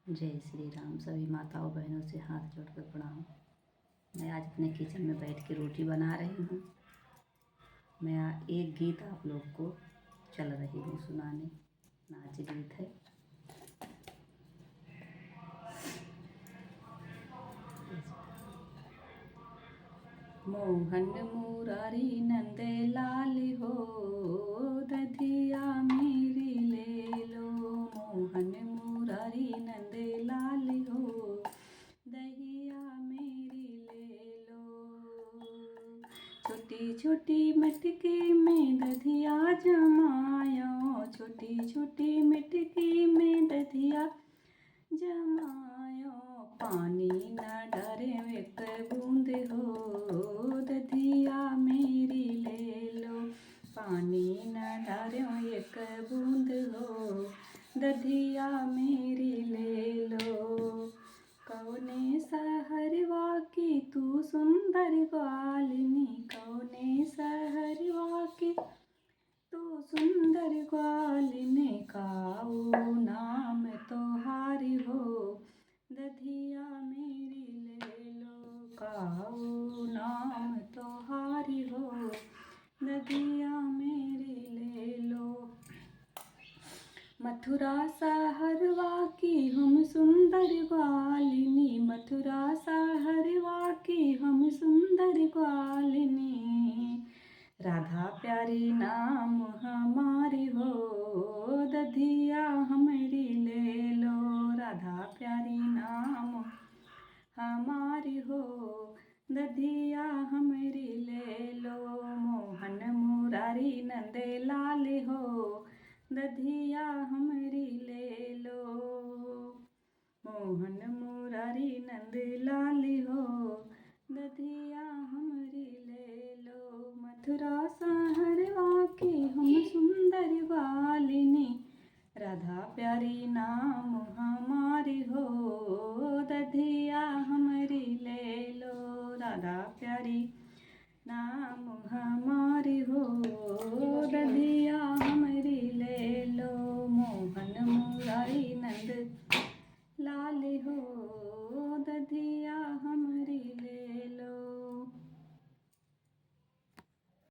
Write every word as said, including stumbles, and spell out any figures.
जय श्री राम। सभी माताओं बहनों से हाथ जोड़कर प्रणाम। मैं आज अपने किचन में बैठ के रोटी बना रही हूँ। मैं आ-, एक गीत आप लोग को चल रही हूँ सुनाने, नाच गीत है। मोहन मुरारी नंद लाल हो, दधिया मेरी ले लो। मोहन मुरारी नंद लाल हो, दधिया मेरी ले लो। छोटी छोटी मटकी में दधिया जमायो, छोटी छोटी मटकी में दधिया जमायो। पानी न डारे एक बूंद हो, दधिया मेरी ले लो। पानी न डारे एक बूंद हो, दधिया मेरी ले लो। कौने सहरवा की तू सुंदर ग्वालिनी, कौने सहरवा की तू सुंदर ग्वालिनी, काऊ नाम तोहारी हो, दधिया मेरी ले लो। काऊ नाम तोहारी हो, दधिया मेरी ले लो। मथुरा सहरवा की हम सुंदर ग्वालिनी, मथुरा सहरवा की हम सुंदर ग्वालिनी। राधा प्यारी नाम हमारी हो, दधिया हमरी ले लो। राधा प्यारी नाम हमारी हो, दधिया हमरी ले लो। मोहन मुरारी नंद लाल हो, दधिया हमरी ले लो। मोहन मुरारी नंद लाल हो, दधिया हमरी ले लो। मथुरा सहरवा की हम सुंदर ग्वालिनी, राधा प्यारी नाम हमारी हो, दधिया हमरी ले लो। राधा प्यारी नाम हमारी हो, दधिया हमरी ले लो। मोहन मुरारी नंद लाल हो,